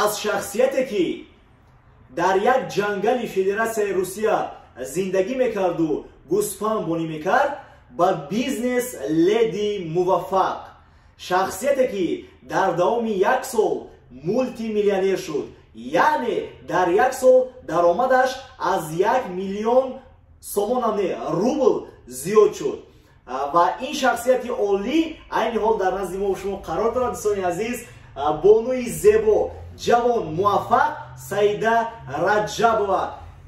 Аз шахсияте ки дар як ҷангали Федератсияи Русия зиндагӣ мекарду гӯсфандбонӣ мекард ба бизнес леди муваффақ, шахсияте ки дар давоми як сол мултимиллионер шуд, яъне дар як сол даромадаш аз 1 миллион сомонам не, рубл зиёд шуд. Ва ин шахсияти олӣ айни ҳол дар назди мо шумо қарор дорад. Дӯстони азиз, бонуи зебо, ҷавон, муваффақ Саида Раҷабова,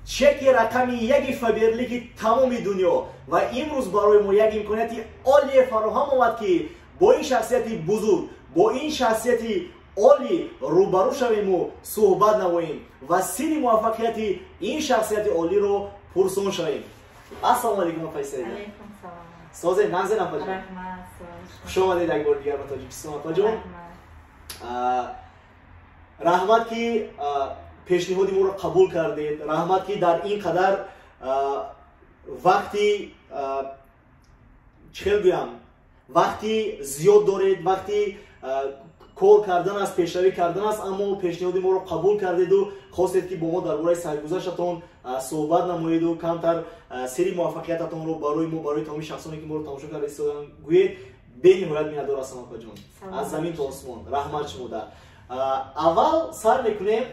чеки рақами яки Фаберлики тамоми дунё. Ва имрӯз барои мо як имконияти олие фароҳам омад, ки бо ин шахсияти бузург, бо ин шахсияти олӣ рӯбарӯ шавему суҳбат намоем ва сирри муваффақияти ин шахсияти олиро пурсон шавем. Ассалому алайкум, апаи Саида. Созе, нағзен, апаҷон? Хуш омадед як бори дигар ба Тоҷикистон, апаҷон. Раҳмат, ки пешниҳоди моро қабул кардед. Раҳмат, ки дар ин қадар вақти, чӣ хел гӯям, вақти зиёд доред, вақти кор кардан аст, пешравӣ кардан аст, аммо пешниҳоди моро қабул кардеду хостед, ки бо мо дар бораи саргузаштатон суҳбат намоеду камтар сирри муваффақиятатонро барои мо, барои тамоми шахсоне, ки моро тамошо карда истодан, гӯед. Бениҳоят миннатдор ҳастам, апаҷон, аз замин то осмон раҳмат шумода. Аввал сар мекунем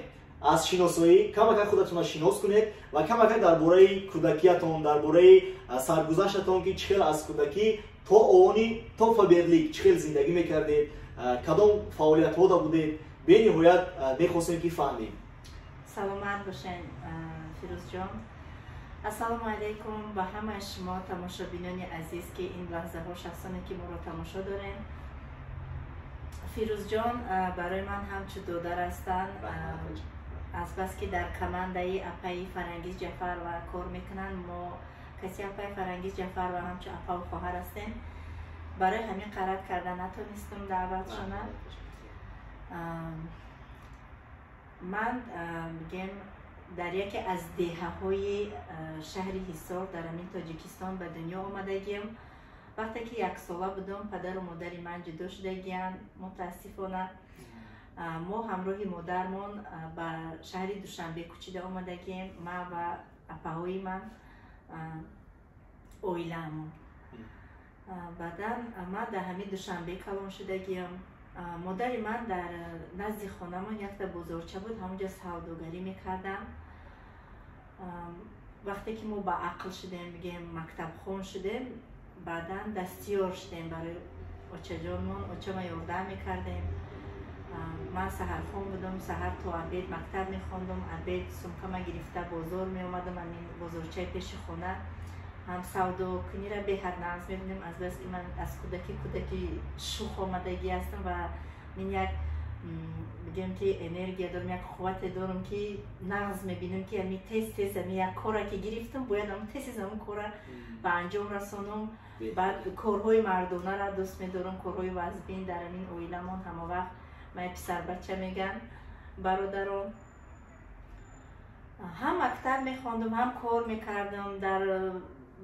аз шиносоӣ. Камакак худатонро шинос кунед ва камакак дар бораи кӯдакиятон, дар бораи саргузаштатон, ки чӣ хел аз кӯдакӣ то овони то Фаберлик чӣ хел зиндагӣ мекардед, кадом фаъолиятҳода будед, бениҳоят мехостем, ки фаҳмем. Саломат бошен, Фирӯзҷон. Ассалому алайкум ба ҳамаи шумо, тамошобинони азиз, ки ин лаҳзаҳо шахсоне, ки моро тамошо дорем. Фирӯзҷон барои ман ҳамчун додар ҳастанд. Азбаски дар командаи апаи Фарангиз Ҷафарова кор мекунанд, мо каси апаи Фарангиз Ҷафарова ҳамчун апаву хоҳар ҳастем. Барои ҳамин рад карда натонистам даъватшона. Ман, мигем, дар яке аз деҳаҳои шаҳри Ҳисор дар ҳамин Тоҷикистон ба дунё омадагиам. Вақте ки яксола будам, падару модари ман ҷудо шудагиянд, мутаассифона. Мо ҳамроҳи модармон ба шаҳри Душанбе кӯчида омадагием, ман ва апаҳои ман, оилаамон. Баъдан ман дар ҳамин Душанбе калон шудагиам. Модари ман дар назди хонамон якта бозорча буд, ҳамонҷо савдогарӣ мекардам. Вақте ки мо ба ақл шудем, бигем, мактабхон шудем, баъдан дастиёр шудем барои очаҷонмон, очама ёрдам мекардем. Ман саҳархон будам, саҳар то обед мактаб мехондам, обед сумкама гирифта бозор меомадам. Ҳамин бозорчаи пеши хона ҳам савдокунира беҳад нағз мебинем. Азбас ман аз кӯдакӣ кӯдаки шух омадагӣ ҳастам ва мин як, бигем, ки энергия дорам, як қуввате дорам, ки нағз мебинам, ки ами тез тез ами як кора ки гирифтам, бояд ам тез тез ам кора ба анҷом расонам. Баъд корҳои мардонара дӯст медорам, корҳои вазбин. Дар ҳамин оиламон ҳама вақт ман писарбача меган бародарон. Ҳам мактаб мехондам, ҳам кор мекардам. Дар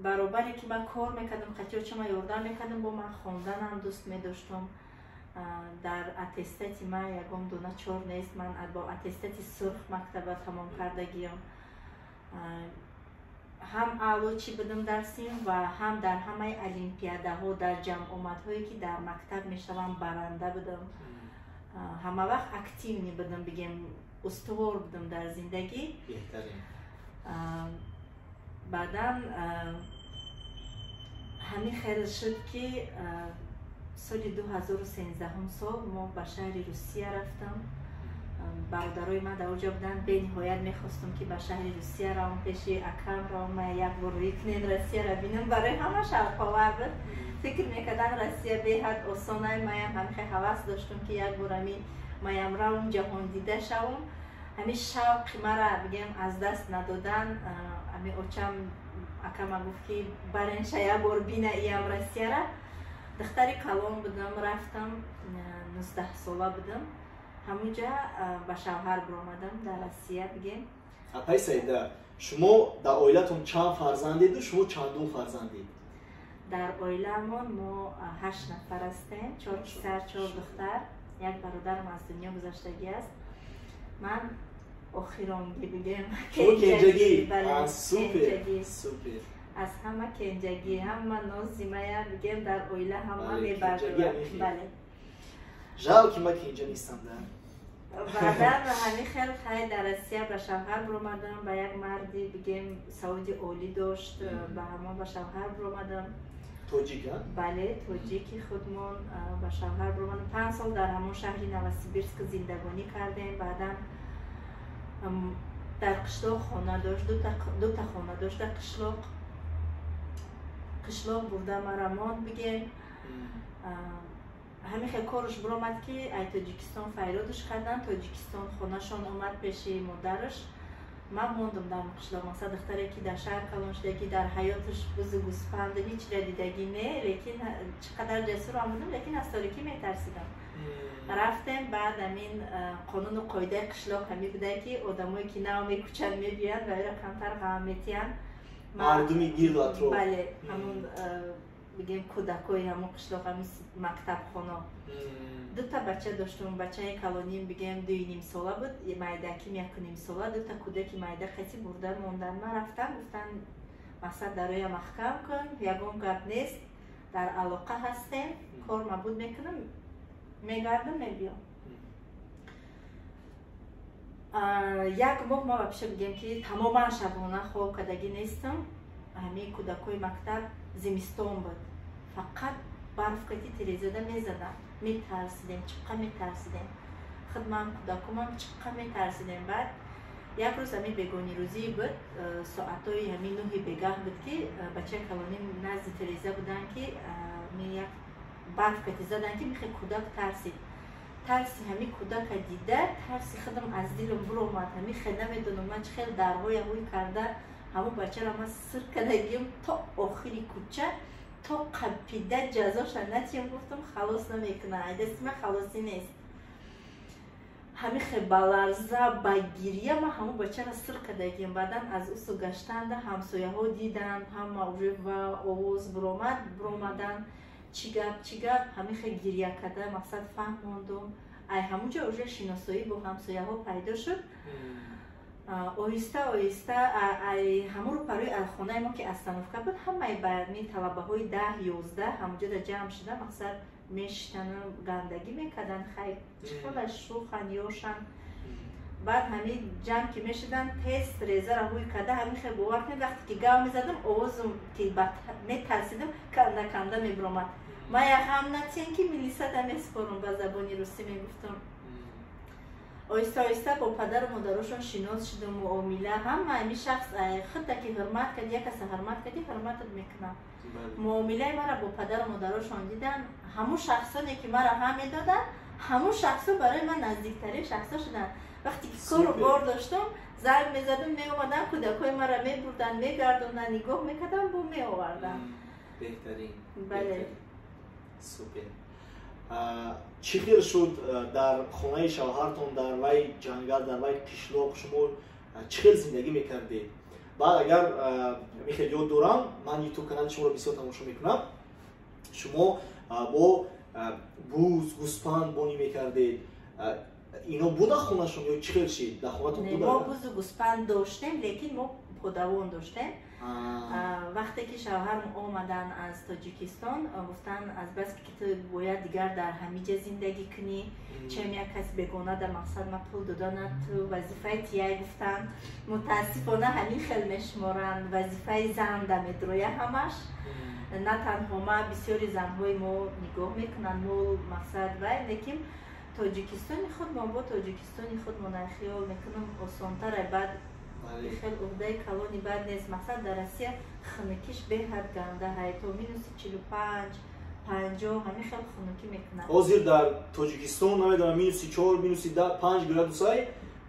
баробаре ки ман кор мекардам, қати очама ёрдам мекардам, бо ман хонданам дӯст медоштам. Дар аттестати ман ягон дона чор нест, ман бо аттестати сурх мактаба тамом кардагиам. Ҳам аълочӣ будам дар синф ва ҳам дар ҳамаи олимпиадаҳо, дар ҷамъомадҳое, ки дар мактаб мешавам, баранда будам. Ҳама вақт активный будам, бигем, устувор будам дар зиндагӣ. Баъдан ҳамин хел шуд, ки соли 2013 сол мо ба шаҳри Русия рафтам. Бародарои ман дар оҷо буданд. Бениҳоят мехостам, ки ба шаҳри Русия равам, пеши акам равам, як бор рӯй кунен Россияра бинам. Барои ҳама шавқовар буд, фикр мекардам, Россия беҳад осонай. Маям ҳамин хел ҳавас доштам, ки як бор ами маям равам, ҷаҳондида шавам. Ҳамин шавқи мара, бигем, аз даст надодан. Ами очам акама гуфт, ки баренша, як бор бина иям Россияра. Духтари калон будам, рафтам, 19сола будам. Ҳамунҷа ба шавҳар биромадам дар Россия, бигем. Апай Саида, шумо дар оилатон чанд фарзандеду шумо чандум фарзандед? Дар оиламон мо ҳашт нафар ҳастем: чор писар, чор духтар, як бародарам аз дунё гузаштагӣ аст. Ман охиронги бигем. Кенҷагӣ. Супер, супер. Аз ҳама кенҷагӣ, ҳама нозимая бигем, дар оила ҳама мебардорад. Бале. Жал ки ман кенҷа нестам да. Баъдан ҳамин хел хай дар Россия ба шавҳар биромадам, ба як марди бигем саводи олӣ дошт, ба ҳамон ба шавҳар биромадам. Тоҷик? Бале, тоҷики худмон ба шавҳар биромадам. 5 сол дар ҳамон шаҳри Новосибирск зиндагонӣ кардем. Баъдан дар қишлоқ хона дошт, дута хона дошт дар қишлоқ. Қишлоқ бурда мара монд бигем. Ҳамин хел корш биромад, ки ай Тоҷикистон файродш кардан, Тоҷикистон хонашон омад пеши модараш. Ман мондум дар қишлоқ. Масалан, духтаре ки дар шаҳр калон шудагӣ, дар ҳаёташ бузу гӯспанду ҳечра дидагӣ не, лекин чӣ қадар ҷасурам будам, лекин аз торикӣ метарсидам. Рафтем, баъд ҳамин қонуну қоидаи қишлоқ ҳамин буда, ки одамое ки нав мекучанд, мебиёянд ва эро камтар ғам метиҳанд. Мардуми гирду атроф. Бале, ҳамун бигем кӯдакҳои ҳамон қишлоқ, ҳамин мактабхоно. Дута бача доштум. Бачаи калоним бигем 2,5 сола буд, майдаким 1,5 сола. Дута кӯдаки майда қати бурда мондан. Ман рафтам, гуфтан, мақсад, дароя маҳкам кун, ягон гап нест, дар алоқа ҳастем, кор мабуд мекунам, мегардам, мебиём. Як моҳ ма вообще бигем ки тамоман шабона хоб кардагӣ нестам. Ҳамин кӯдакҳои мактаб, зимистон буд, фақат барф кати терезада мезадам. Метарсидем, чиққа метарсидем, худмам, кӯдакомам чиққа метарсидем. Баъд як рӯз, ҳамин бегонирӯзӣ буд, соатҳои ҳамин 9-и бегаҳ буд, ки бачаи калоним назди тереза буданд, ки як барф кати задан, ки михе кӯдак тарсид. Тарси ҳамин кӯдака дида, тарси худам аз дилам биромад. Ҳамин хел намедонам ман чӣ хел дарҳоя ҳуй карда, ҳамон бачаро ман сир кардагим то охири кӯча, то қапида ҷазоша натиям, гуфтам, халос намекунам, ай дасти ман халосӣ нест. Ҳамин хел баларза, ба гирия ман ҳамон бачаро сир кардагим. Баъдан аз усу гаштанда ҳамсояҳо диданд, ҳама уже ва овоз биромад, биромадан, чӣ гап, чӣ гап. Ҳамин хел гирия карда, мақсад, фаҳмондум. Ай ҳамунҷо уже шиносоӣ бо ҳамсояҳо пайдо шуд. Оҳиста оҳиста ай ҳамон рӯпарои хонаи мо ки остановка буд, ҳамаи ба ми талабаҳои 10, 11 ҳамунҷода ҷамъ шуда, мақсад, мешиштану гандагӣ мекарданд. Хай, чӣ хела шӯхан, ёшан. Баъд ҳамин ҷамъ ки мешуданд, тез резаро ҳуй карда, ҳамин хел, бовар кунед, вақте ки гав мезадам, овозум ки метарсидам, канда канда мебиромад. Ман яхам натиен ки милисада меспорум, ба забони русӣ мегуфтам. Оҳиста оҳиста бо падару модарошон шинос шудам. Муомила ҳама ҳамин шахс худта ки ҳурмат карди, як каса ҳурмат кардӣ, ҳурматат мекунам. Муомилаи мара бо падару модарошон дидан, ҳамун шахсоне ки мара ҳам медоданд, ҳамун шахсо барои ман наздиктарин шахсо шуданд. Вақте ки кору бор доштам, занг мезадам, меомадам, кӯдакҳои мара мебурданд, мегардонданд, нигоҳ мекардам, бо меоварданд. Беҳтарин. Бале. Супер. Чӣ хел шуд дар хонаи шавҳартон, дар вай ҷангал, дар вай қишлоқ шумо чӣ хел зиндагӣ мекардед? Баъд агар мехел ёд дорам, ман Ютуб канали шуморо бисёр тамошо мекунам, шумо бо буз, гӯспанд бонӣ мекардед. Ино буда хонашон ё чӣ хел шид дар хонатон? Буда, мо бузу гӯспанд доштем, лекин мо подавон доштем. Вақте ки шавҳарм омаданд аз Тоҷикистон, гуфтанд, азбаски ки ту бояд дигар дар ҳамиҷа зиндагӣ кунӣ, чем як кас бегона дар, мақсад, ма пул додана, ту вазифаи тияй, гуфтанд. Мутаассифона, ҳамин хел мешуморанд, вазифаи зан да медроя ҳамаш. На танҳо ма, бисёри занҳои мо нигоҳ мекунанд мол, мақсад, вай. Лекин Тоҷикистони худмон бо Тоҷикистони худмон, хиёл мекунам, осонтар. Баъд хел уҳдаи калони бад нест. Мақсад, дар Россия хунукиш беҳад ганда ҳай, то -45, 50 ҳамин хел хунукӣ мекунад. Ҳозир дар Тоҷикистон, намедонам, -4, -5 градусай,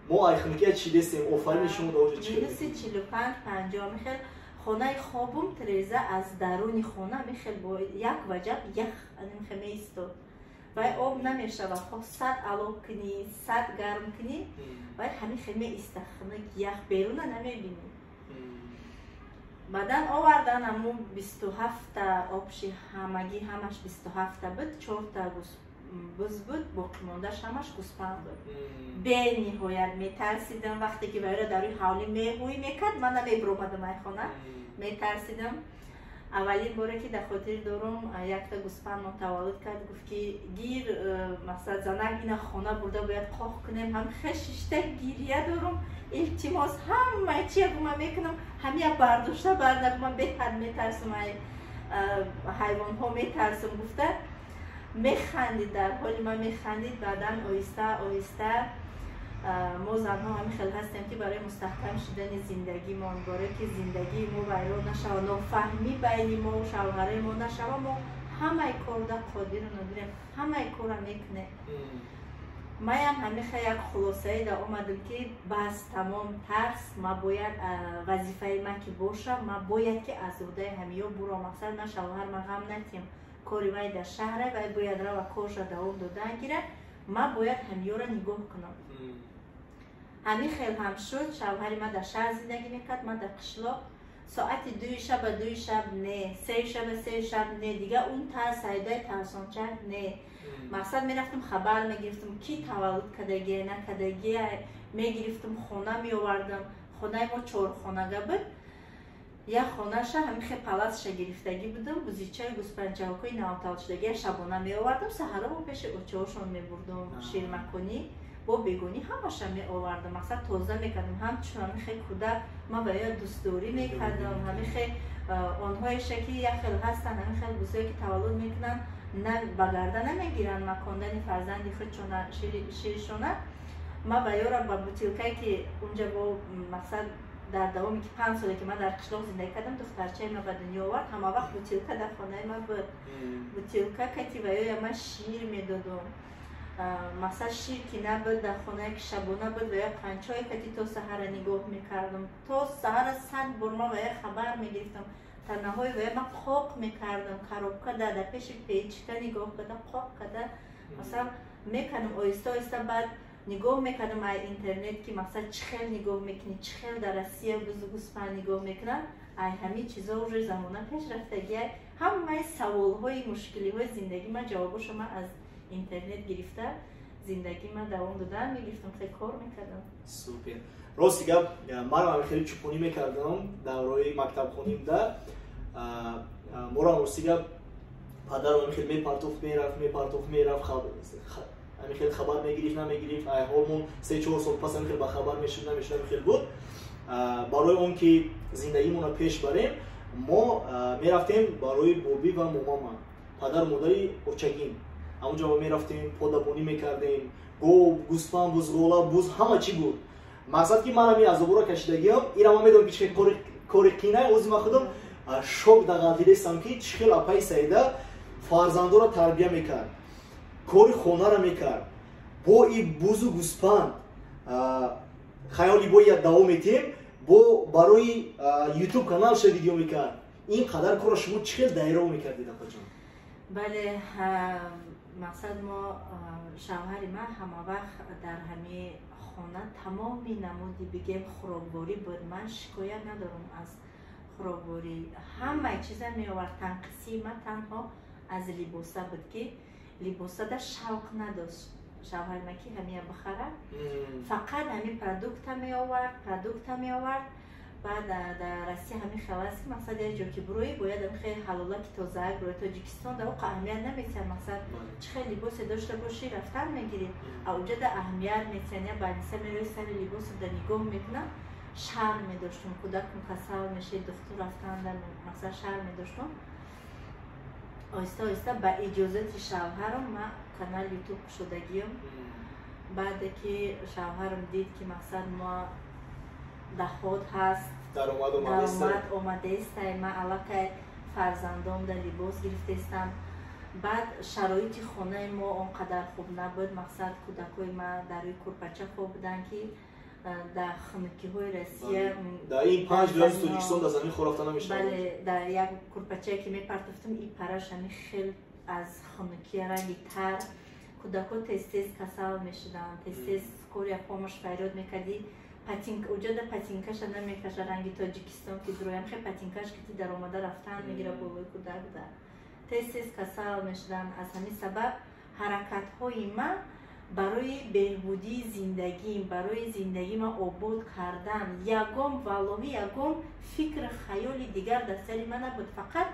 мо ай хунукия чидестем. Офарини шумо. Дар чӣ -45, 50 ҳамин хел. Хонаи хобум, треза аз даруни хона ҳамин хел бо як ваҷаб ях ҳамин хел меистод. Вай об намешавад, хоб сад алоб кунӣ, сад гарм кунӣ, вай ҳамин хел меиста, хунук, ях, беруна намебинӣ. Баъдан овардан ҳамун 27-та, общий ҳамагӣ ҳамаш 27-та буд, чорта. буз буд, боқимондааш ҳамаш гӯспанд буд. Бениҳоят метарсидам, вақте ки вайро дар рӯи ҳавлӣ меҳӯй мекард, ман намебиромадам ай хона, метарсидам. Аввалин боре, ки дар хотир дорум, якта гӯспандмон таваллуд кард, гуфт, ки гир, мақсад, занак, ина хона бурда бояд қоқ кунем. Ҳам хешишта гирия дорум, илтимос, ҳамаи чи ягума мекунам, ҳамия бардошта барнагуман, беҳад метарсум, ай ҳайвонҳо метарсум, гуфта механдид, дар ҳоли ман механдид. Баъдан оҳиста оҳиста мо занҳо ҳамин хел ҳастем, ки барои мустаҳкам шудани зиндагимон, барое ки зиндагии мо вайрон нашава, нофаҳмӣ байни мо шавҳарои мо нашава, мо ҳамаи корда қодиру нодирем, ҳамаи корра мекунем. Маям ҳамиха як хулосае да омадам, ки бас, тамом, тарс, ма бояд вазифаи ман ки боша, ма бояд ки аз уҳдаи ҳамиё буро. Мақсад, ман шавҳар ма ғам натиҳам, кори вай дар шаҳре, вай бояд рава корша давом додан гира, ман бояд ҳамиёро нигоҳ кунам. Ҳамин хел ҳам шуд. Шавҳари ман дар шаҳр зиндагӣ мекард, ман дар қишлоқ. Соати 2-и шаба 2-и шаб не, 3-и шаба 3-и шаб не, дига он тарс, ҳайдаи тарсончак не. Мақсад, мерафтам, хабар мегирифтам, ки таваллуд кардагия, накардагия, мегирифтам, хона меовардам. Хонаи мо чорхонага буд, як хонаша ҳамин хел паласша гирифтагӣ будам. Бузичаи гӯспанчаҳокои навтаваллудшудагия шабона меовардам, саҳаро бо пеши очаҳошон мебурдум, ширмаконӣ бо бегонӣ ҳамаша меовардам. Мақсад, тоза мекардам, ҳамчун ҳамин хел кӯдак ман ба ё дӯстдорӣ мекардам. Ҳамин хел онҳоеша, ки як хел ҳастанд, ҳамин хел бузое ки таваллуд мекунанд, ба гарда намегиранд макондани фарзанди худшона, ширишона. Ман ба ёра ба бутилкае, ки унҷа бо мақсад, дар давоми ки 5 соле, ки ман дар қишлоқ зиндагӣ кардам, духтарчаи ман ба дунё овард, ҳама вақт бутилка дар хонаи ман буд. Бутилка кати ва ёя ман шир медодум. Мақсад, шир ки набуд дар хонае, ки шабона буд, ва ё қанчое кати то саҳара нигоҳ мекардам. То саҳара 100 бор ман ва ё хабар мегирифтам, танаҳои ва ё ман қоқ мекардам, коробка дар пеши печка нигоҳ карда, қоқ карда, масалан, мекардам. Оҳиста оҳиста баъд нигоҳ мекардам ай интернет, ки мақсад, чӣ хел нигоҳ мекунӣ, чӣ хел дар Россия бузу гӯспанд нигоҳ мекунанд. Ай ҳамин чизо уже замона пеш рафтагия, ҳамаи саволҳои мушкилиҳои зиндагӣ ман ҷавобошо ман аз интернет гирифта, зиндагӣ ман давом додан мегирифтам, хеле кор мекардам. Супер! Рости гап, манам хеле чӯпонӣ мекардам давраи мактабхонимда. Морам, рости гап, падарам хеле мепартофт, мерафт, мепартофт, мерафт, ҳамин хел хабар мегирифт, намегирифт, ҳолмон 3-4 сол пас ҳамин хел ба хабар мешуд, намешуд, ҳамин хел буд. Барои он ки зиндагимонро пеш барем, мо мерафтем барои бобӣ ва момама, падару модари очагин, ҳамонҷо мерафтем, подабонӣ мекардем, гов, гӯспанд, бузғола, буз, ҳама чӣ буд. Мақсад, ки ман ҳамин азобуро кашидагиам, ира ман медонам, ки чӣ кори қинай. Ози ман худам шок дағалтидестам, ки чӣ хел апаи Саида фарзандоро тарбия мекард, кори хонаро мекард бо и бузу гӯспанд. Хаёли бо як давом метиҳем, бо барои ютуб каналша видео мекард. Ин қадар корро шумо чӣ хел дайро мекардед, апаҷон? Бале, мақсад, мо шавҳари ман ҳамавақт дар ҳамин хона тамоми намуди, бигем, хӯрокворӣ буд. Ман шикоят надорам аз хӯрокворӣ, ҳамаи чиза меовард. Танқисии ман танҳо аз либоса буд, ки либосада шавқ надошт шавҳари ман, ки ҳамия бихара. Фақат ҳамин продукта меовард, продукта меовард. Баъд дар Россия ҳамин хел аст, ки мақсад, як ҷо ки буроӣ, бояд ҳамин хел ҳалола, ки тозаак бурои. Тоҷикистон дар оқа аҳамият наметиҳад, мақсад, чӣ хел либосе дошта бошӣ, рафтан мегирӣ, а уҷада аҳамият метиҳанд. Я больница мерои, сари либосада нигоҳ мекунам. Шарм медоштум, кӯдакум касал мешид, духтур рафтан, мақсад, шарм медоштум. Оҳиста оҳиста ба иҷозати шавҳарам ман канал ютуб кушодагиам. Баъде ки шавҳарам дид, ки мақсад, мо доход ҳаст, даромад омадаестай, ман аллакай фарзандонда либос гирифтаистам. Баъд шароити хонаи мо он қадар хуб набуд. Мақсад, кӯдакҳои ман дар рӯи курпача хоб буданд, ки дар хунукиҳои Россия Дар ин 5 вилояти Тоҷикистон дар замин хоб рафта намешавад. Бале, дар як курпачае, ки мепартофтам, и параш ҳами хел аз хунукия ранги тар. Кӯдакҳо тез тез касал мешуданд, тез тез скорая помощь фарёд мекардӣ. Уҷода патинкаша намекаша, ранги Тоҷикистон, ки дуроям хе патинкаш ки ти даромада рафтан мегира болои кӯдак да. Тез тез касал мешуданд. Аз ҳамин сабаб Ҳаракатҳои ман барои беҳбудии зиндагим, барои зиндагима обод кардан. Ягон, валлоҳи, ягон фикри хаёли дигар дар сари ман набуд, фақат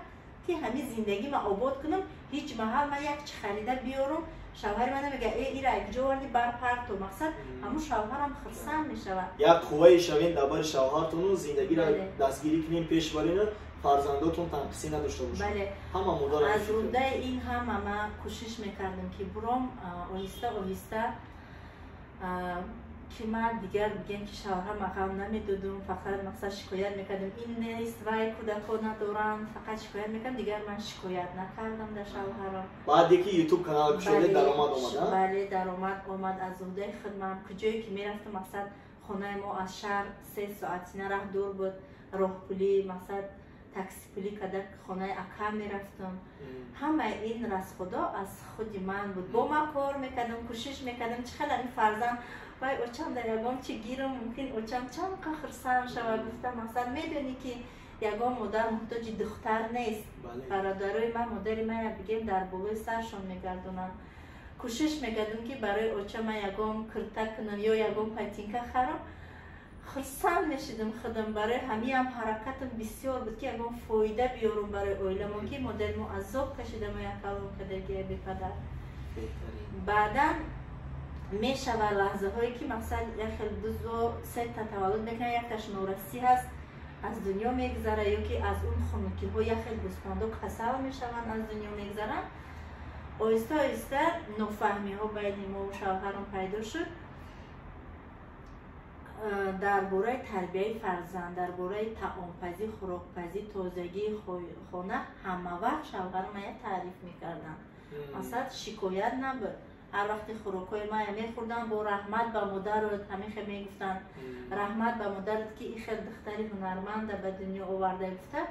ки ҳамин зиндагима обод кунам. Ҳеҷ маҳал ман як чи харида биёрам, шавҳари ман намега: «Э, ира якҷо оварди, бар парту». Мақсад, ҳамун шавҳарам хурсанд мешавад. Як қуввае шавен дар бари шавҳартону зиндагиро дастгирӣ кунем, пеш барину, фарзандотон танқисӣ надошта бошад. Бале. Ҳама модар. Аз рӯдаи ин ҳама ман кӯшиш мекардам, ки буром оҳиста оҳиста, ки ман дигар, бигем, ки шавҳарам ғам намедодум. Фақат, мақсад, шикоят мекардам: ин нест, вай, кӯдакҳо надоранд, фақат шикоят мекардам. Дигар ман шикоят накардам дар шавҳарам. Баъде ки Ютуб канал кушода, даромад омад? Бале, даромад омад аз уҳдаи хидмам. Куҷое ки мерафтам, мақсад, хонаи мо аз шаҳр 3 соатина раҳ дур буд. Роҳпулӣ, мақсад, таксипулӣ када хонаи акам мерафтам. Ҳамаи ин расходо аз худи ман буд. Бо ман кор мекардам, кӯшиш мекардам, чӣ хел ами фарзанд вай очам дар ягон чи гирам, мумкин очам чанд қа хурсанд шава гуфта. Мақсад, медонӣ, ки ягон модар муҳтоҷи духтар нест. Бародарои ман модари ман, бигем, дар болои саршон мегардонанд. Кӯшиш мекардам, ки барои оча ман ягон кирта кунам ё ягон ботинка харам, хурсанд мешидам худам. Барои ҳамиам ҳаракатам бисёр буд, ки ягон фоида биёрам барои оиламон, ки модари мо азоб кашида мо якалон кардагия бепадар. Баъдан мешавад лаҳзаҳое, ки, мақсад, як хел бузо сета таваллуд мекунад, якташ норасӣ ҳаст, аз дунё мегузара, ё ки аз он хунукиҳо як хел гӯспандо касал мешаванд, аз дунё мегузаранд. Оҳиста оҳиста нофаҳмиҳо байни мо шавҳарам пайдо шуд дар бораи тарбияи фарзанд, дар бораи таомпазӣ, хӯрокпазӣ, тозагии хона. Ҳама вақт шавҳарам мая таъриф мекарданд, масалан, шикоят набуд. Ҳар вақти хӯрокҳои мая мехӯрданд, бо «Раҳмат ба модарот» ҳамин хел мегуфтанд. «Раҳмат ба модарот, ки ин хел духтари ҳунарманда ба дунё оварда», гуфта,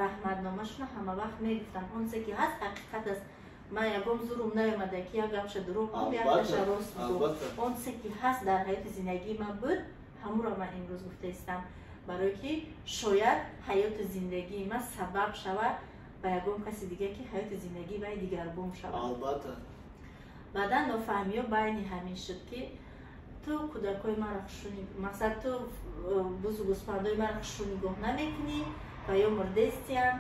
раҳматномашонро ҳама вақт мегуфтанд. Онсе ки ҳаст, ҳақиқат аст. Ман ягон зурум наёмада, ки як гапша дурӯғ гум, якаша рост бугум. Онсе ки ҳаст, дар ҳаёти зиндагии ман буд, ҳамуро ман имрӯз гуфта истам, барое ки шояд ҳаёти зиндагии ман сабаб шавад ба ягон каси дига, ки ҳаёти зиндагии вай дигаргун шавад. Баъдан нофаҳмиҳо байни ҳамин шуд, ки ту кӯдакҳои маро хушу, мақсад, ту бузу гӯспандои маро хушу нигоҳ намекунӣ ва ё мурдестиям,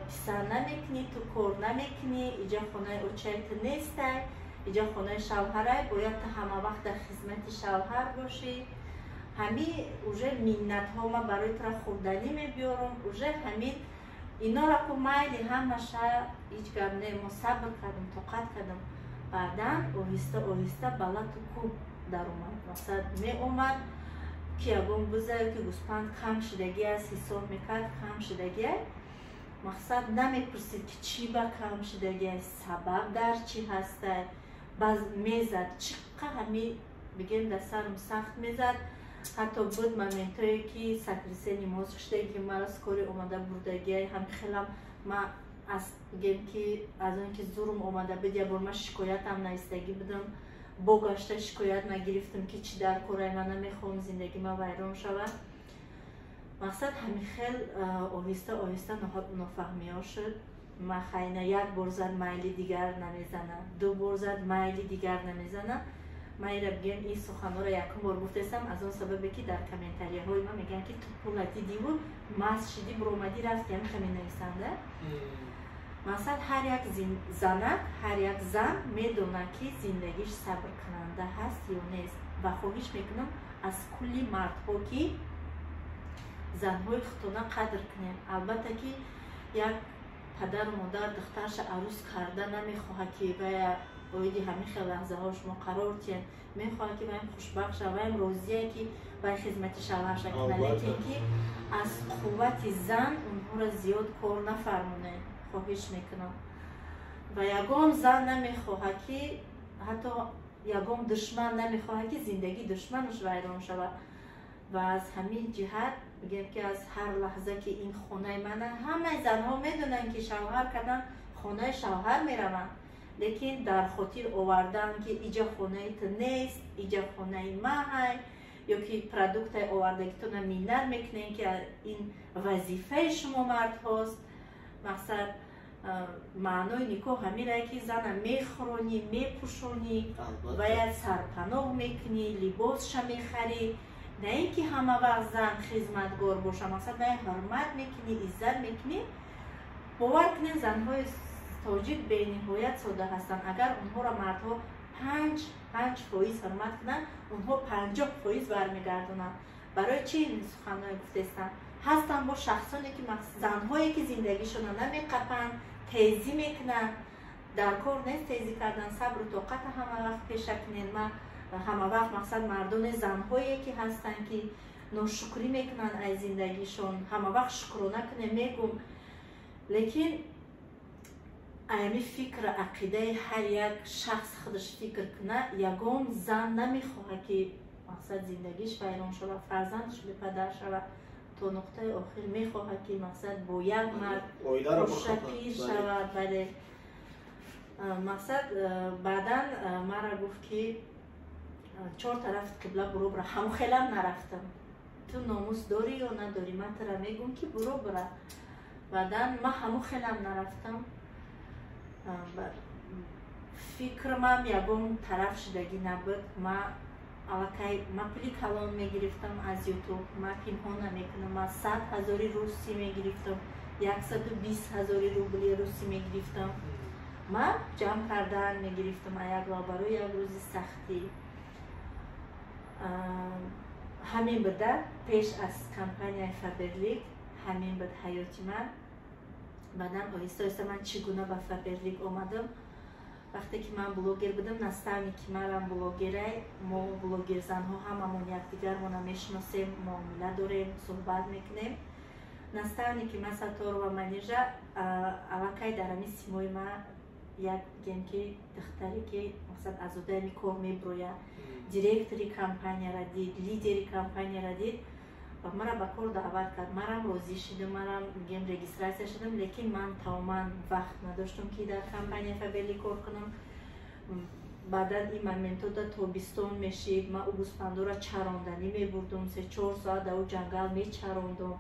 писанд намекунӣ, ту кор намекунӣ, иҷа хонаи очаи ту нестай, иҷа хонаи шавҳарай, бояд ту ҳама вақт дар хизмати шавҳар бошӣ. Ҳамин уже миннатҳо, ман барои тура хӯрданӣ мебиёрам, уже ҳамин инора ку. Майли, ҳамаша ҳеҷ гап не, мо сабр кардем, тоқат кардем. Баъдан оҳиста оҳиста ба лату кӯб даромад. Мақсад, меомад, ки ягон бузаю ки гӯспанд кам шудагӣ аст, ҳисоб мекард, кам шудагиа. Мақсад, намепурсид, ки чӣ ба кам шудагӣ аст, сабаб дар чӣ ҳастай. Баз мезад, чӣ қа ҳами, бигем, дар сарам сахт мезад. Ҳатто буд моментое, ки сакрисе нимоз шудаги, мара скорый омада бурдагиай. Ҳами хелам ма аз, бигем, ки аз он ки зурум омада буд, як бор ман шикоятам навистагӣ будам, бо гашта шикоят нагирифтам, ки чӣ дар корай, ман намехоҳам зиндагӣ ман вайрон шавад. Мақсад, ҳамин хел оҳиста оҳиста нофаҳмиҳо шуд. Ма хайна, як бор зад, майли, дигар намезана, ду бор зад, майли, дигар намезана. Ман ира, бигем, ин суханҳоро якум бор гуфтаистам, аз он сабабе ки дар комментарияҳои ман мегӯянд, ки ту пула дидиву маст шидӣ, буромадӣ, рафти, ҳамин хел менависанда. Мақсад, ҳар як занак, ҳар як зан медонад, ки зиндагиш сабркунанда ҳаст ё нест. Ва хоҳиш мекунам аз кулли мардҳо, ки занҳои худтона қадр кунем. Албатта, ки як падару модар духтарша арӯз карда намехоҳад, ки вая оиди ҳамин хел лаҳзаҳо шумо қарор тиҳед. Мехоҳад, ки ваям хушбахт шава, ваям розия, ки вай хизмати шавҳарша кунад, лекин ки аз қуввати зан онҳоро зиёд кор нафармонед, хоҳиш мекунам. Ва ягон зан намехоҳад, ки ҳатто ягон душман намехоҳад, ки зиндагии душманаш вайрон шавад. Ва аз ҳамин ҷиҳат, бигем, ки аз ҳар лаҳза, ки ин хонаи мана, ҳамаи занҳо медонанд, ки шавҳар кардан, хонаи шавҳар мераванд, лекин дар хотир овардан, ки иҷа хонаи ту нест, иҷа хонаи маҳай, ё ки продуктаи овардагитона миннат мекунем, ки ин вазифаи шумо мардҳост. Мақсад, Маънои никоҳ ҳаминае, ки зана мехӯронӣ, мепӯшонӣ, бояд сарпаноҳ мекунӣ, либосша мехарӣ, на ин ки ҳама вақт зан хизматгор боша. Мақсад, вай ҳурмат мекунӣ, иззат мекунӣ. Бовар кунед, занҳои тоҷик бениҳоят сода ҳастанд. Агар онҳоро мардҳо 5% ҳурмат кунанд, онҳо 50% бармегардонанд. Барои чӣ ин суханҳое гуфтестам? Ҳастанд бо шахсоне ки, занҳое ки зиндагишонро намеқапанд, тезӣ мекунанд. Дар кор нест тезӣ кардан, сабру тоқата ҳама вақт пеша кунед. Ман ҳама вақт, мақсад, мардоне, занҳое ки ҳастанд, ки ношукрӣ мекунанд аз зиндагишон, ҳама вақт шукрона кунем, мегум. Лекин ами фикр, ақидаи ҳар як шахс худаш фикр кунад. Ягон зан намехоҳад, ки, мақсад, зиндагиш вайрон шавад, фарзандаш бепадар шавад. То нуқтаи охир мехоҳад, ки, мақсад, бо як мард боша, пир шавад. Бале, мақсад, баъдан мара гуфт, ки чор тараф қибла буро бира. Ҳамон хелам нарафтам. Ту номус дорӣ ё надорӣ? Ман тура мегӯм, ки буро бира. Баъдан ман ҳамон хелам нарафтам. Фикрмам ягон тараф шудагӣ набуд. Ма аллакай ма пули калон мегирифтам аз Ютуб, ма пинҳон намекунам, ма 100 000-и русӣ мегирифтам, 120 000-и рубли русӣ мегирифтам. Ма ҷамъ кардан мегирифтам аяква барои як рӯзи сахтӣ. Ҳамин буда пеш аз компанияи Фаберлик, ҳамин буд ҳаёти ман. Баъдан оҳиста оҳиста ман чӣ гуна ба Фаберлик омадам? Вақте ки ман блогер будам, наставник и манам блогерай. Мо блогерзанҳо ҳамамон якдигармона мешиносем, муомила дорем, суҳбат мекунем. Наставник и ман Саторова Манижа аллакай дар ҳамин симои ма як, бигем ки, духтаре ки, мақсад, аз удаи кор меброяд, директори компанияра дид, лидери компанияра дид ва мара ба кор даъват кард. Марам розӣ шудам, марам, бигем, регистрация шудам, лекин ман тамоман вақт надоштам, ки дар компания Фаберлик кор кунам. Баъдан ин моментода тобистон мешид, ман ӯ гӯспандора чаронданӣ мебурдум, 3-4 соат дар ӯ ҷангал мечарондум.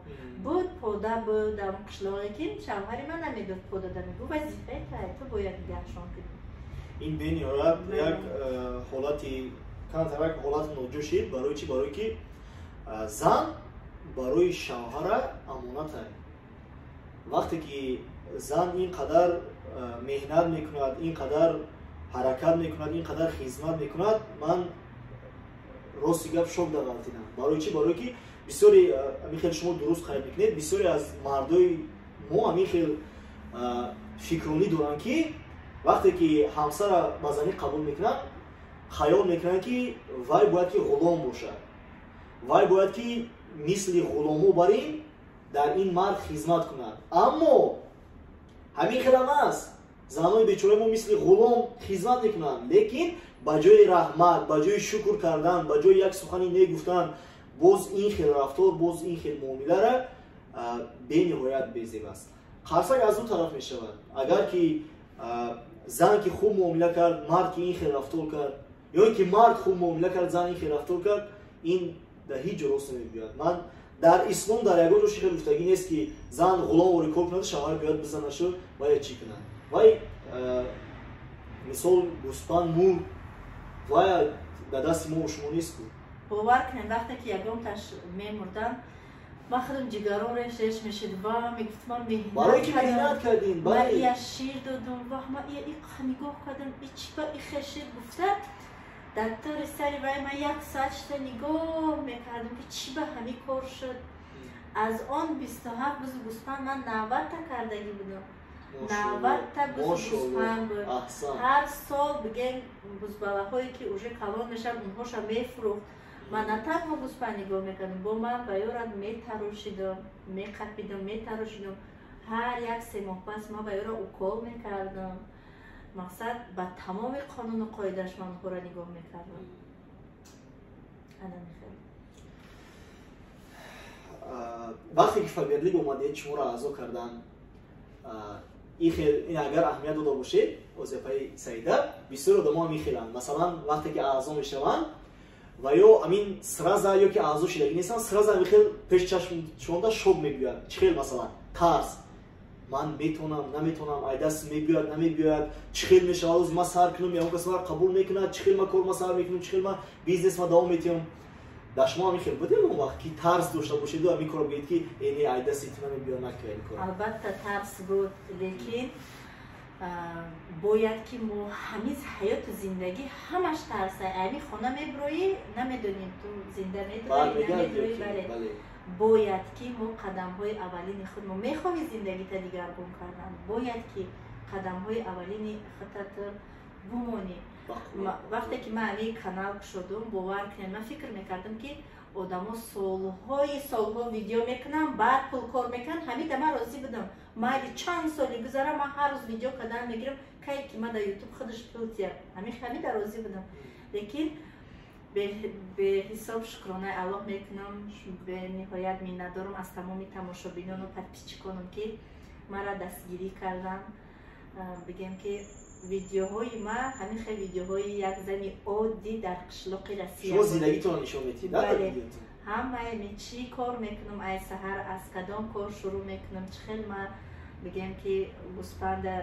Буд пода, буд дар қишлоқе, ки шавҳари ман намедод пода, да мегӯ: «Вазифаи тай, ту бояд нигаҳшон кунӣ». Ин бениҳоят як ҳолати камтарак, ҳолати ноҷӯ шид. Барои чӣ? Барои ки зан барои шавҳара амонатай. Вақте ки зан ин қадар меҳнат мекунад, ин қадар ҳаракат мекунад, ин қадар хизмат мекунад, ман рости гап шок дағалтидам. Барои чӣ? Барое ки бисёре, ҳамин хел шумо дуруст қайд мекунед, бисёре аз мардои мо ҳамин хел фикронӣ доранд, ки вақте ки ҳамсара ба занӣ қабул мекунанд, хаёл мекунанд, ки вай бояд ки ғулом бошад, вай бояд ки мисли ғуломо бар ин дар ин мард хизмат кунад. Аммо ҳамин хелам аст, занои бечораи мо мисли ғулом хизмат мекунанд, лекин ба ҷои раҳмат, ба ҷои шукр кардан, ба ҷои як сухани нек гуфтан, боз ин хел рафтор, боз ин хел муомилара бениҳоят безеб аст. Қарсак аз ду тараф мешавад. Агар ки зан ки хуб муомила кард, мард ки ин хел рафтор кард, ё ин ки мард хуб муомила кард, зан ин хел рафтор кард, ин дар ҳеҷ ҷо рост намебиёяд. Ман дар ислом дар ягон ҷо хел гуфтагӣ нест, ки зан ғуломвори кор кунад, шавҳар биёяд бизанашу ва я чӣ кунад. Вай, мисол, гӯспанд мурд, вай дар дасти мо шумо нест ку. Бовар кунед, вақте ки ягонташ мемурданд, ман худам ҷигаром реш реш мешид ва мегуфт: «Ман меҳнат Барое ки меҳнат кардин. Ман ия шир додум ва ман ия иқа нигоҳ кардам, и чӣ ба ихе шир», гуфта, дар тори сари вай ман як соат шуда нигоҳ мекардам, ки чӣ ба ҳамин кор шуд. Аз он 27 бузу гӯспанд ман 90-та кардагӣ будам, 90-та бузу гӯспанд буд. Ҳар сол, бигем, бузбалаҳое ки уже калон мешаванд, онҳоша мефурӯхт. Ман на танҳо гӯспанд нигоҳ мекардам, бо ман ба ёрат метарошидам, меқапидам, метарошидам. Ҳар як 3 моҳ пас ман ба ёра укол мекардам. Мақсад, ба тамоми қонуну қоидааш ман онҳоро нигоҳ мекардам. Ана мехел. Вақте ки Фаберлик омадед, шуморо аъзо кардан, ин агар аҳамият дода бошед, озияпаи Саида, бисёр одамо ҳам ихеланд. Масалан, вақте ки аъзо мешаванд ва ё амин сразу, ё ки аъзо шидагӣ нестанд, сразу ами хел пеши чашмшонда шок мебиёяд. Чӣ хел? Масалан, тарс. Ман метонам, наметонам, ай даст мебиёяд, намебиёяд, чӣ хел мешавад, рӯз ма сар кунам, ягон кас мара қабул мекунад, чӣ хел ма кор ма сар мекунам, чӣ хел ма бизнес ма давом метиҳам. Дар шумо ҳамин хел будем он вақт, ки тарс дошта бошеду ҳамин корро бигӯед, ки не, ай дасти ту намебиёяд, накунед ин корро? Албатта, тарс буд, лекин бояд ки мо ҳамиз ҳаёту зиндагӣ ҳамаш тарса. Ами хона меброӣ, намедонем, ту зинда медроӣ, намедроӣ. Бале, бояд ки мо қадамҳои аввалини худ, мо мехоҳӣ зиндагита дигаргун кардан, бояд ки қадамҳои аввалини худат бумонӣ. Вақте ки ман ами канал кушодум, бовар кунед, ман фикр мекардам, ки одамо солҳои солҳо видео мекунанд, баъд пул кор мекунанд. Ҳамида ман розӣ будам, майли, чанд соли гузара, ман ҳар рӯз видео кардан мегирам, кай ки ман дар Ютуб худаш пул тия, ҳамида розӣ будам. Лекин беҳисоб шукронаи Аллоҳ мекунам, бениҳоят миннатдорам аз тамоми тамошобинону подписчиконам, ки маро дастгирӣ карданд. Бигем, ки видеоҳои ма ҳамин хел видеоҳои як зани оддӣ дар қишлоқи Россия. Шумо зиндагитонро нишон медиҳед? Бале, ҳамаи чӣ кор мекунам, ай саҳар аз кадом кор шурӯъ мекунам, чӣ хел ма, бигем, ки гӯспанда,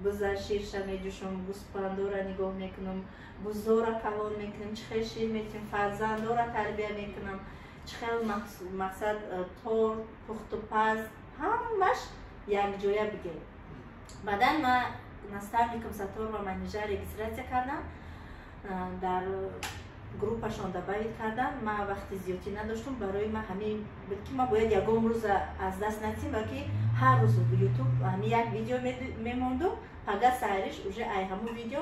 буза ширша меҷӯшам, гӯспандора нигоҳ мекунам, бузора калон мекунам, чӣ хел шир метиҳам, фарзандора тарбия мекунам, чӣ хел, мақсад, торт, пухтупаз, ҳамаш якҷоя, бигем. Баъдан ма наставникам Саторова Манижа регистрация кардам, дар группашон добавить кардам. Ман вақти зиёдтӣ надоштум, барои ман ҳамин буд, ки ман бояд ягон рӯза аз даст натиҳам, балки ҳар рӯз Ютуб ҳамин як видео мемондум, пага саҳариш уже ай ҳамун видео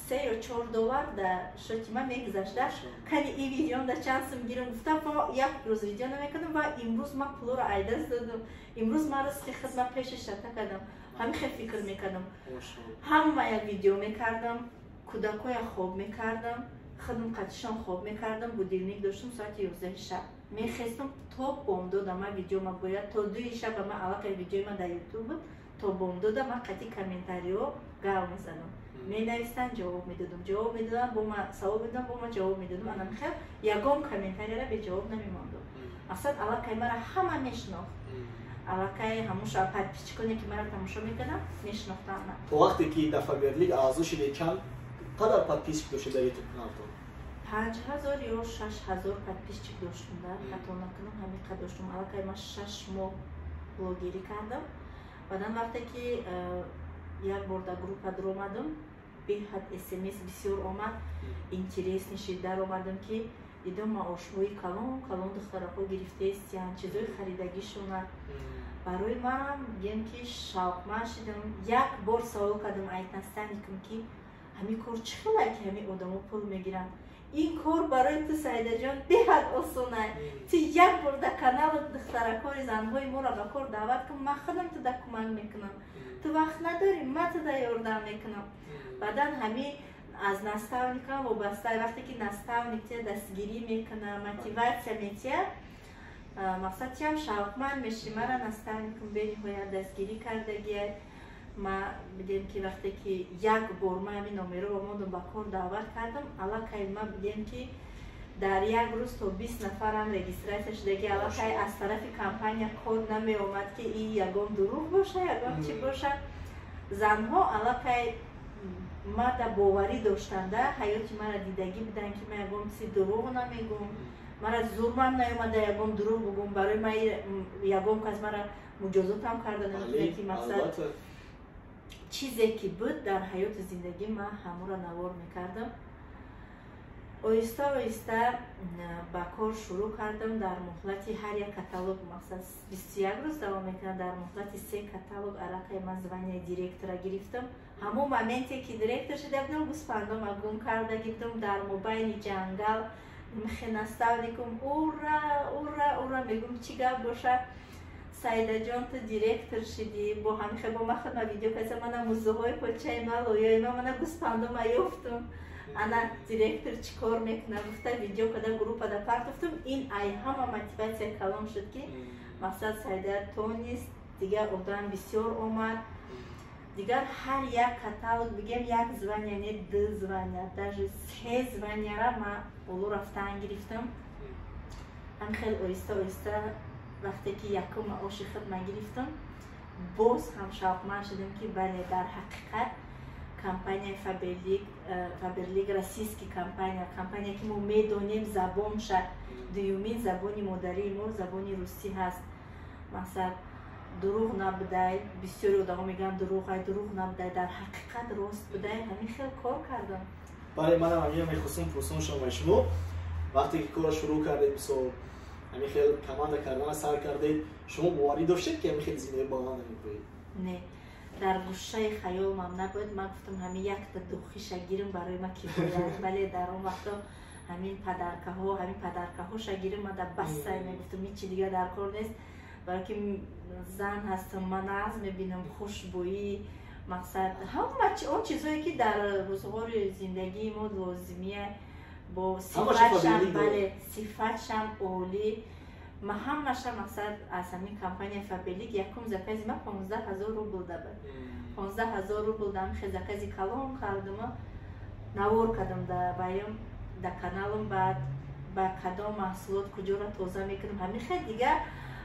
3 ё 4 доллар дар счёти ман мегузашта. Кани и видеом да чанд сум гирам, гуфтам, як рӯз видео намекардам ва имрӯз ман пулоро айдаст додам, имрӯз ман ризқи худ ман пеши шата кардам. Ҳамин хел фикр мекардам, ҳамая видео мекардам, кӯдакоя хоб мекардам, худам қатишон хоб мекардам. Будильник доштум, соати 11-и шаб мехестам, то бомдода ман видео ма бояд, то 2-и шаба ман аллакай видеои ман дар Ютуб буд, то бомдода ман қати комментариҳо гав мезадам. Менавистанд, ҷавоб медодам, ҷавоб медодам, бо ма савол медодам, бо ма ҷавоб медодам. Анам хел ягон комментарияра беҷавоб намемондум. Мақсад, аллакай мара ҳама мешинохт, аллакай ҳамун подписчиконе, ки мара тамошо мекардам, мешинохтанд. То вақте ки дар Фаберлик аъзо шудед, чанд қадар подписчик доштед дар Ютуб каналтон? 5000 ё 6000 подписчик доштум, да, хато накунам, ҳамин қадр доштум. Аллакай ман 6 моҳ блогерӣ кардам. Баъдан вақте ки як бор дар группа даромадам, беҳад смс бисёр омад, интересный шид. Даромадам, ки дидам, маошҳои калон калон духтараҳо гирифтаистиянд, чизои харидагишона. Барои ман, бигем, ки шавқманд шидам. Як бор савол кардам айт наставникам, ки ҳамин кор чӣ хелае, ки ҳамин одамо пул мегиранд? Ин кор барои ту, Саидаҷон, беҳад осона. Ту як бор дар каналу духтаракори занҳои моро ба кор даъват кун, ман худам туда кӯмак мекунам. Ту вақт надорӣ, ман туда ёрдам мекунам. Баъдан ҳамин аз наставникам вобаста, вақте ки наставник тия дастгирӣ мекуна, мотиватсия метия, мақсад, тиам шавқманд мешӣ. Мара наставникам бениҳоят дастгирӣ кардагия. Ма бидем, ки вақте ки як бор ма ҳамин номеро мондум, ба кор даъват кардам, аллакай ма, бидем, ки дар як рӯз то 20 нафарам регистрация шудаги. Аллакай аз тарафи компания код намеомад, ки и ягон дурӯғ боша, ягон чӣ боша. Занҳо аллакай мада боварӣ доштанда, ҳаёти мара дидагӣ буданд, ки ман ягон чизи дурӯғ намегӯм, мара зурмам наомада ягон дурӯғ бугӯм. Барои ма ягон кас мара муҷозотам карда наметавонад, ки мақсад, чизе ки буд дар ҳаёту зиндагӣ, ман ҳамуро навор мекардам. Оҳиста оҳиста ба кор шурӯъ кардам. Дар муҳлати ҳар як каталог, мақсад, 21 рӯз давом мекунад, дар муҳлати се каталог аллакай ман звания директора гирифтам. Ҳамон моменте ки директор шуда будам, гӯспандома гум карда гирифтам дар мобайни ҷангал. Михе наставникум: «Ура, ура, ура!» Мегум: «Чӣ гап боша?» «Саидаҷон, ту директор шидӣ». Бо ҳамихе бо ман худма видео каса, мана музуҳои почаи ма, лоёи ма, мана гӯспандома ёфтум, ана директор чӣ кор мекунад, гуфта, видео када группада партофтум. Ин ай ҳама мотиватсия калон шуд, ки мақсад, Саида тонист, дигар одам бисёр омад. Дигар ҳар як каталог, бигем, як звания не, ду звания, даже се званияра ма боло рафтан гирифтам. Ҳам хел оҳиста оҳиста, вақте ки якум маоши худ ма гирифтам. Боз ҳам шавқманд шудем, ки бале, дар ҳақиқат компанияи Фаберлик, Фаберлик российский компания, компания, ки мо медонем забонша, дуюмин забони модарии мо забони русӣ ҳаст. Мақсад, дурӯғ набудай. Бисёри одамо мегӯянд, дурӯғай, дурӯғ набудай, дар ҳақиқат рост будай. Ҳамин хел кор кардам. Бале, манам ҳамин мехостам пурсон шавам ба шумо. Вақте ки корро шурӯъ кардед, мисол, ҳамин хел команда кардана сар кардед, шумо боварӣ доштед, ки ҳамин хел зинаи баланда мебуред? Не, дар гӯшаи хаёлмам набуд. Ман гуфтам, ҳамин якта духи ша гирим, барои ма кифоят. Вале дар он вақто ҳамин подарка ҳо, ҳамин подарка ҳоша гирим, ма дар бассай мегуфтам, ҳичи дига дар кор нест, барои ки зан ҳастам, ман нағз мебинам хушбӯӣ, мақсад, ҳама он чизҳое, ки дар рӯзғори зиндагии мо лозимия, бо сифатшам, бале, сифатшам олӣ. Ма ҳамаша, мақсад, аз ҳамин компания Фаберлик. Якум заказ и ма 15 000 рубл дабад, 15 000 рубл дам. Хел заказ и калон кардама, навор кардам да ваём, да каналам. Баъд ба кадом маҳсулот куҷоро тоза мекунам, ҳамин хел дига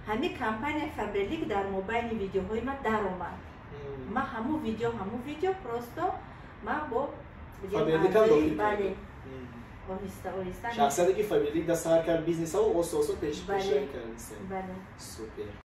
ҳамин компания Фаберлик дар мобайни видеоҳои ма даромад. Ма ҳамун видео просто ма бо, бале, оҳиста оҳиста. Шахсияте, ки Фаберлик да сар кард бизнесао, оста оста пеш кард. Бале. Супер.